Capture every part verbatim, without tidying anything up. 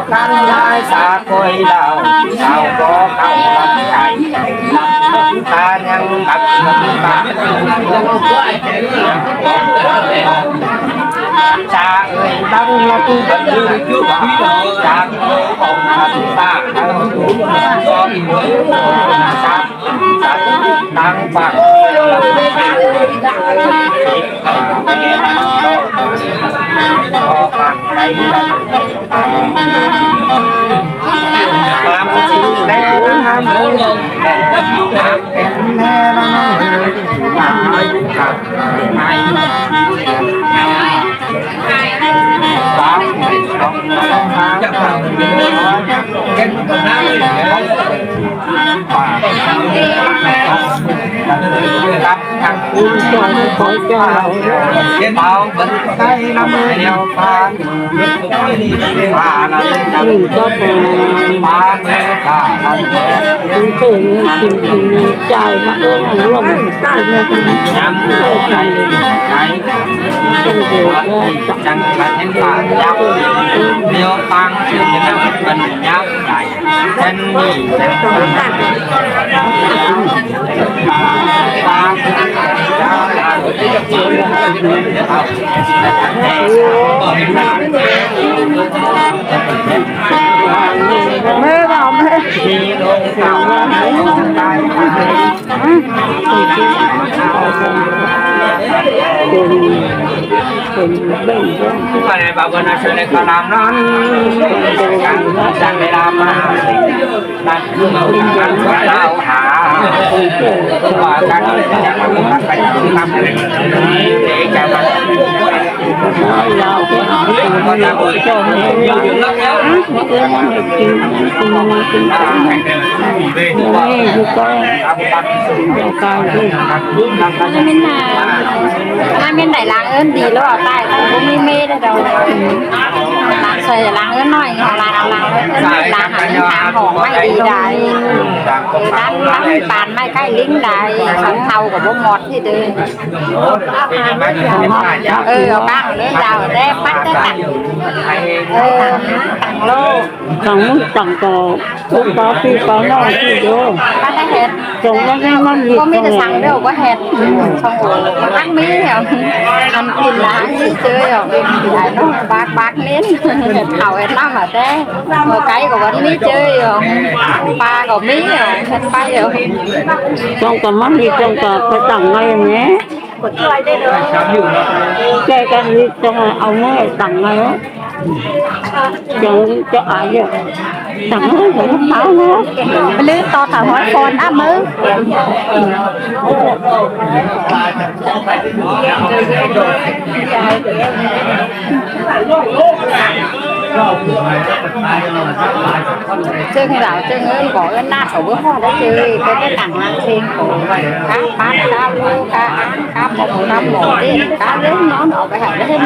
Tang lai sa koi đao, đao ko khao lăng chai, lăng ta nhang băk lăng ta. Cha ơi, bang la tu bang lu, cha ơi, bang la tu ta, bang la tu ta. Mày bên đảy làng ơn đi lắm, ở tại tao cũng mê mê đây đâu. Làng xoay làng ơn nói, họ làng, làng ơn, làng hàng, hàng họ mày đi đảy. Đang, đang bàn mày cái lính đảy, sống thầu của bố mọt thì được. Ừ, ở bang ở đây giàu, ở đây bắt cái tặng. Ừ, tặng lô. Tặng, tặng có, có, có phi có no phi đó. Bắt cái hết. Trong đó cái món liệt. Có mấy cái sẵn đâu có hết. Xong rồi, ăn mì hả? Ăn thịt là ăn mì chơi hả? Bên thì lại nó bạc bạc nên. Hết khẩu hết lắm mà thế. Mà cái của ăn mì chơi hả? Ba của mì hả? Hết ba hả? Trong cả món liệt, trong cả cái tặng ngay nhé. Cái căn liệt, trong là ông ấy tặng ngay đó. Cho, cho ai vậy? Tặng nó, tặng nó táo nó. Lưới to thảo hỏi con á mớ. Chưng đảo chưng ơi, có ơn nát ở bữa hoa đó chơi, cái cái tặng làng thêm của cá bát, cá lú, cá án, cá mổ, cá mổ đi, cá lú nó nó cái hạt đấy.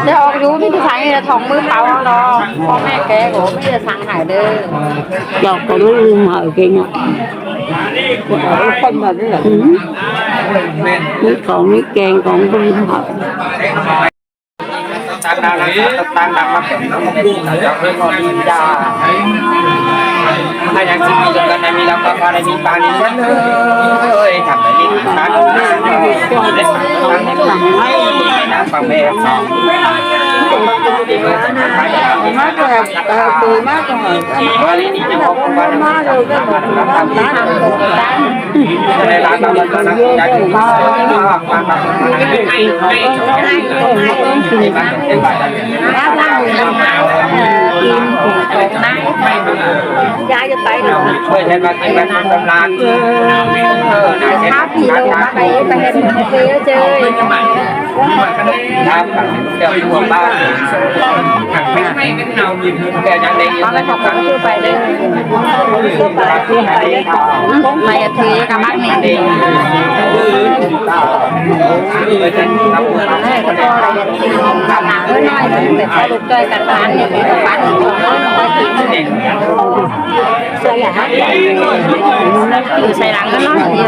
Thế ông chú biết cái thằng này là thằng mưa tàu đó, con mẹ kế của bây giờ thằng Hải đây. Chọc có lú lum hở kia nhỉ? Con mà đấy là. Ừ. Mới có mấy kèng còn lum hở. Tang đang, tang đang mắc. Hai yang sini juga nami lapa nami pani ơi, thằng này đi tang. Tang pang bê. Má kìa, ờ, tụi má còn ở, má rồi cái mà tụi má tán. Má lăng, ờ, im, mai. Dạ, cho tay rồi. Tháo gì đâu, bác ấy, bác ấy, bác ấy chơi. Con cái thằng cũng chưa phải đây. Mày thì các bác mình đi. Bạn nào cứ nói, để tao lục cho các bạn, để các bạn. Sài Gòn nó nói gì?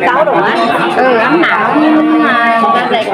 Tao đâu á. Ừ, ấm não, ấm, à, ra đây.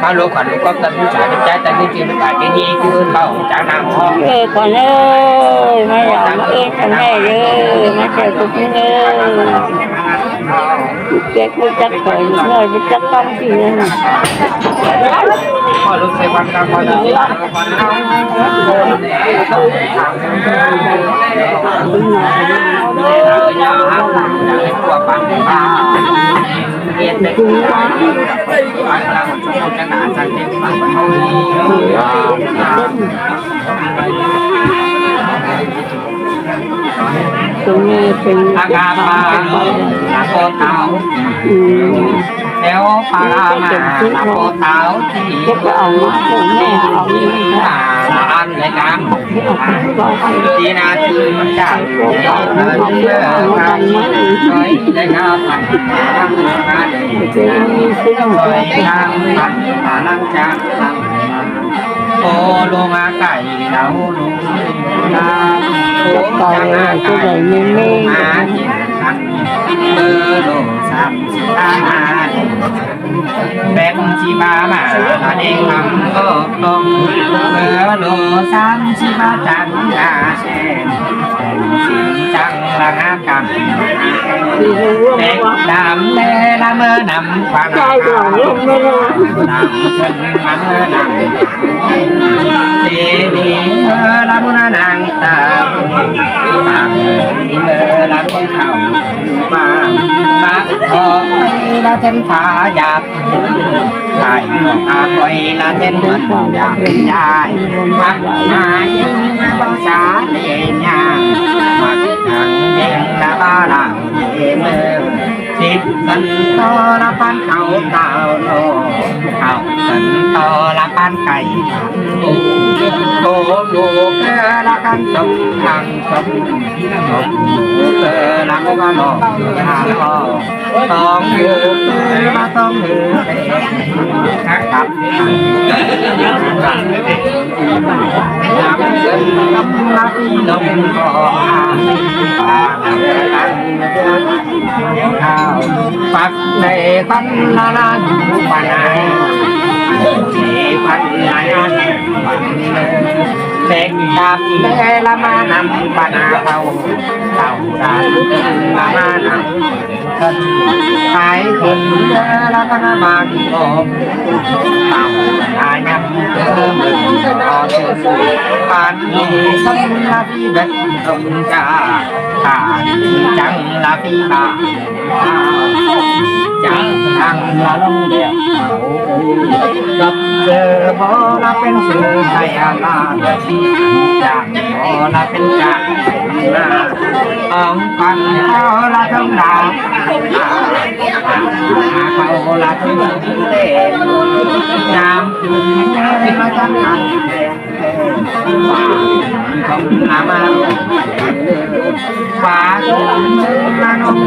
Alo, khuan lục gốc tâm hữu trả được trái tâm hữu chịu được cải cái gì chứ không trả năng ho. Ê, con ơi, má lòng ê, con ơi, ê, má trời cũng ê. Chết mới chắc phải, người mới chắc con gì nữa. Kho lục sẽ quan tâm con. Tụi nghe tụi Agama là cô Táo. Theo Parama là cô Táo thì chắc là ông á, tụi nghe ông á. Là ăn lấy cam. Thì là cứ chả nói lấy cam. Rồi cam, ăn ăn cam. Ô lô ngã cải đau lô ngã. Ô lô ngã cải đau lô ngã. Ơ lô sam si ta na. Bẹt si ba ma la đen lăm tôp tông. Ơ lô sam si ba chang ngã sen. Sen si chang la ngã cam. Bẹt đam lê la mơ năm qua ngã. Đam sen la mơ năm. Tê ni mơ la mơ na nang ta. Pang ni mơ la mơ khao. Pang. Pang. Pang. Pang. Pang. Pang. Ai, a koi la ten mân ya ya. Mak na yin ba sa le nya. Mak nang yin la ba la le mơ. Sip san to la pan khao tao no. Khao san to la pan kai. Ko lu ke la kan song khang song. Ko lu ke la mo ga lo. Tong hư, ba tong hư. Khắc khắc. Nắm cân nắm lá phi lông bò. Phật này con la la du pa nai. Chỉ Phật này ăn. Phật này. Bẹc đạp lê la ma nắm pa na thâu. Thâu đạp la ma nắm. Khải khẩn la căn bản ngộ. Tặng ai nhắm cơ mừng có sự sự. Phạt nghi sâm la phi bẹt sông cha. Thả đi chẳng la phi bà. Chẳng thăng la long đẹp. Gấp giờ bó la bên sự thầy à la. Chẳng bó la bên chẳng. Ông păng bó la thông đạo. Khâu la tui tê. Nam tui tê ma chăm ăn. Không la ma. Khóa tui ma nông.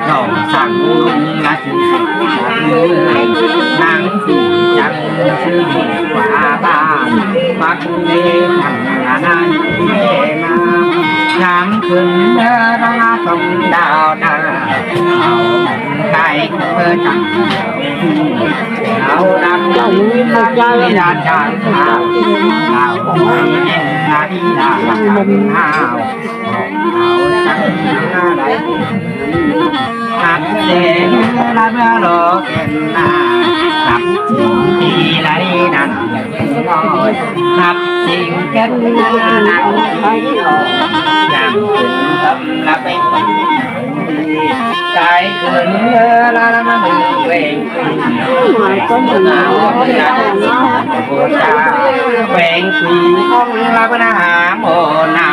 Khâu sang nông la tui. Nắng tui chăng tui khóa ba. Bắc tê thằng là nai tê ma. Nhắm khửn mơ răng sông đào đà, hau khai mơ trăng, hau đăng đăng đăng đăng hau, hau đăng đăng đăng hau, hau đăng đăng đăng. Hắc sing la mơ lô ken na, hắc sing ti la đi năn, hắc sing ken na năn, yang khửn tâm la peng peng, tai khửn la la ma mơ peng. Peng quỷ hong la bơna mô na,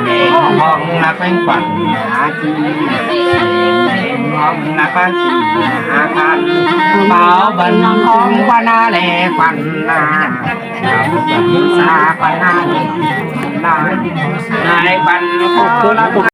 peng hong la peng quảng na chi, peng hong la peng quảng na phan, bảo bần hong quảng na lê quảng na, bảo bần sa quảng na lê quảng na, nai quảng hong la